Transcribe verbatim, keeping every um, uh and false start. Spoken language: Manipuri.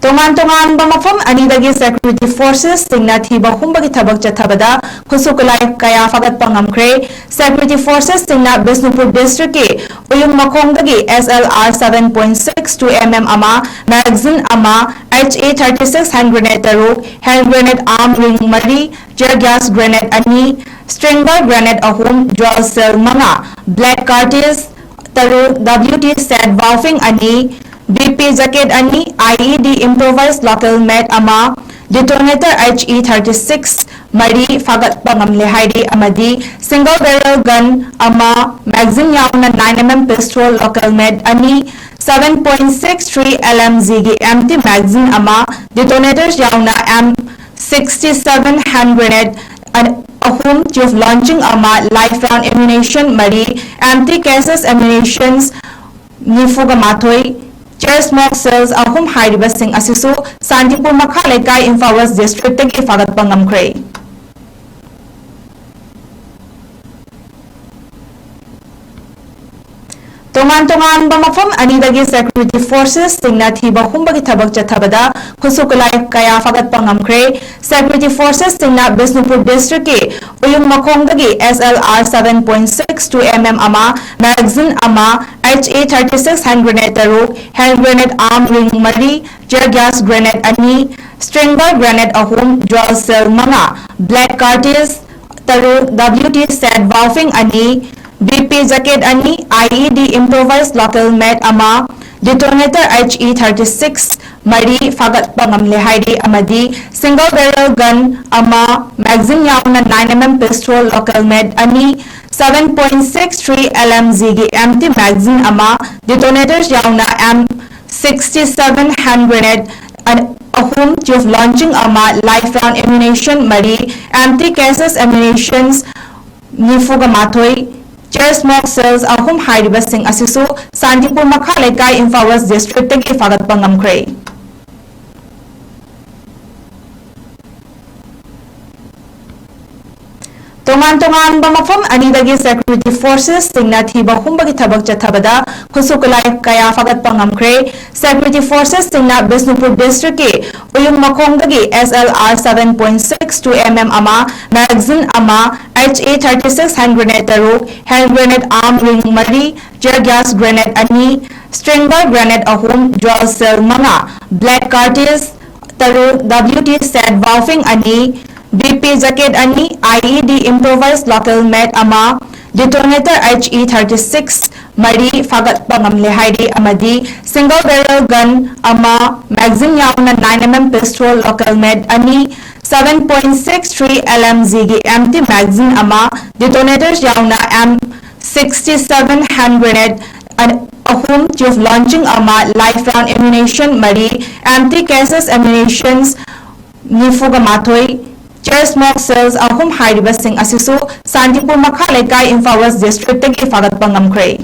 ꯇꯣꯉꯥꯟ ꯇꯣꯉꯥꯟꯕ ꯃꯐꯝ ꯑꯅꯤꯗꯒꯤ security forces ꯁꯤꯡꯅ ꯊꯤꯕ ꯍꯨꯝꯕꯒꯤ ꯊꯕꯛ ꯆꯠꯊꯕꯗ ꯈꯨꯠꯁꯨ ꯈꯨꯠꯂꯥꯏ ꯀꯌꯥ ꯐꯥꯒꯠꯄ ꯉꯝꯈ꯭ꯔꯦ꯫ Security forces ꯁꯤꯡꯅ ꯕꯤꯁꯅꯨꯄꯨꯔ district ꯀꯤ ꯎꯌꯨꯝ ꯃꯈꯣꯡꯗꯒꯤ S L R seven point six two M M ꯑꯃ, magazine ꯑꯃ, H E thirty six hand grenade ꯇꯔꯨꯛ, hand grenade arm ring ꯃꯔꯤ, tear gas grenade ꯑꯅꯤ, stringer grenade ꯑꯍꯨꯝ, dual shell ꯃꯉꯥ, black cartridge ꯇꯔꯨꯛ, W T set valving ꯑꯅꯤ, B P jacket ꯑꯅꯤ, I E D improvised local made ꯑꯃ, detonator H E thirty six ꯃꯔꯤ ꯐꯥꯒꯠꯄ ꯉꯝꯂꯦ ꯍꯥꯏꯔꯤ ꯑꯃꯗꯤ single barrel gun ꯑꯃ, magazine ꯌꯥꯎꯅ nine M M pistol local made ꯑꯅꯤ, seven point six three L M G ꯒꯤ empty magazine ꯑꯃ, detonators ꯌꯥꯎꯅ M sixty seven hand grenade ꯑ-, ꯑꯍꯨꯝ, tube launching ꯑꯃ, live round ammunition ꯃꯔꯤ, empty cases ammunitions ꯅꯤꯐꯨꯒ ꯃꯥꯊꯣꯏ, chain smoke shells ꯑꯍꯨꯝ ꯍꯥꯏꯔꯤꯕꯁꯤꯡ ꯑꯁꯤꯁꯨ ꯁꯥꯟꯇꯤꯄꯨꯔ ꯃꯈꯥ ꯂꯩꯀꯥꯏ, ꯏꯝꯐꯥꯜ West district ꯇꯒꯤ ꯐꯥꯒꯠꯄ ꯉꯝꯈ꯭ꯔꯦ꯫ ꯇꯣꯉꯥꯟ ꯇꯣꯉꯥꯟꯕ ꯃꯐꯝ ꯑꯅꯤꯗꯒꯤ security forces ꯁꯤꯡꯅ ꯊꯤꯕ ꯍꯨꯝꯕꯒꯤ ꯊꯕꯛ ꯆꯠꯊꯕꯗ ꯈꯨꯠꯁꯨ ꯈꯨꯠꯂꯥꯏ ꯀꯌꯥ ꯐꯥꯒꯠꯄ ꯉꯝꯈ꯭ꯔꯦ꯫ Security forces ꯁꯤꯡꯅ ꯕꯤꯁꯅꯨꯄꯨꯔ district ꯀꯤ ꯎꯌꯨꯝ ꯃꯈꯣꯡꯗꯒꯤ S L R seven point six two M M ꯑꯃ, magazine ꯑꯃ, H E thirty six hand grenade ꯇꯔꯨꯛ, hand grenade arm ring ꯃꯔꯤ, tear gas grenade ꯑꯅꯤ, stringer grenade ꯑꯍꯨꯝ, dual shell ꯃꯉꯥ, black cartridge ꯇꯔꯨꯛ, W T set valving ꯑꯅꯤ, B P jacket ꯑꯅꯤ, I E D improvised local made ꯑꯃ, detonator H E thirty six ꯃꯔꯤ ꯐꯥꯒꯠꯄ ꯉꯝꯂꯦ ꯍꯥꯏꯔꯤ ꯑꯃꯗꯤ single barrel gun ꯑꯃ, magazine ꯌꯥꯎꯅ nine M M pistol local made ꯑꯅꯤ, seven point six three L M G ꯒꯤ empty magazine ꯑꯃ, detonators ꯌꯥꯎꯅ M sixty seven hand grenade ꯑ-, ꯑꯍꯨꯝ, tube launching ꯑꯃ, live round ammunition ꯃꯔꯤ, empty cases ammunitions ꯅꯤꯐꯨꯒ ꯃꯥꯊꯣꯏ, chain smoke shells ꯑꯍꯨꯝ ꯍꯥꯏꯔꯤꯕꯁꯤꯡ ꯑꯁꯤꯁꯨ ꯁꯥꯟꯇꯤꯄꯨꯔ ꯃꯈꯥ ꯂꯩꯀꯥꯏ, ꯏꯝꯐꯥꯜ West district ꯇꯒꯤ ꯐꯥꯒꯠꯄ ꯉꯝꯈ꯭ꯔꯦ꯫ ꯇꯣꯉꯥꯟ ꯇꯣꯉꯥꯟꯕ ꯃꯐꯝ ꯑꯅꯤꯗꯒꯤ security forces ꯁꯤꯡꯅ ꯊꯤꯕ ꯍꯨꯝꯕꯒꯤ ꯊꯕꯛ ꯆꯠꯊꯕꯗ ꯈꯨꯠꯁꯨ ꯈꯨꯠꯂꯥꯏ ꯀꯌꯥ ꯐꯥꯒꯠꯄ ꯉꯝꯈ꯭ꯔꯦ꯫ Security forces ꯁꯤꯡꯅ ꯕꯤꯁꯅꯨꯄꯨꯔ district ꯀꯤ ꯎꯌꯨꯡ ꯃꯈꯣꯡꯗꯒꯤ S L R seven point six two M M ꯑꯃ, magazine ꯑꯃ, H A thirty six hand grenade ꯇꯔꯨꯛ, hand grenade arm ring ꯃꯔꯤ, tear gas grenade ꯑꯅꯤ, stringer grenade ꯑꯍꯨꯝ, dual shell ꯃꯉꯥ, black cartridge ꯇꯔꯨꯛ, W T set valving ꯑꯅꯤ, B P jacket ꯑꯅꯤ, I E D improvised local made ꯑꯃ, detonator H E thirty six ꯃꯔꯤ ꯐꯥꯒꯠꯄ ꯉꯝꯂꯦ ꯍꯥꯏꯔꯤ ꯑꯃꯗꯤ single barrel gun ꯑꯃ, magazine ꯌꯥꯎꯅ nine M M pistol local made ꯑꯅꯤ, seven point six three L M G ꯒꯤ empty magazine ꯑꯃ, detonators ꯌꯥꯎꯅ M sixty seven hand grenade ꯑ-, ꯑꯍꯨꯝ, tube launching ꯑꯃ, live round ammunition ꯃꯔꯤ, empty cases ammunitions ꯅꯤꯐꯨꯒ ꯃꯥꯊꯣꯏ, tear smoke shells ꯑꯍꯨꯝ ꯍꯥꯏꯔꯤꯕꯁꯤꯡ ꯑꯁꯤꯁꯨ ꯁꯥꯟꯇꯤꯄꯨꯔ ꯃꯈꯥ ꯂꯩꯀꯥꯏ, ꯏꯝꯐꯥꯜ West district ꯇꯒꯤ ꯐꯥꯒꯠꯄ ꯉꯝꯈ꯭ꯔꯦ꯫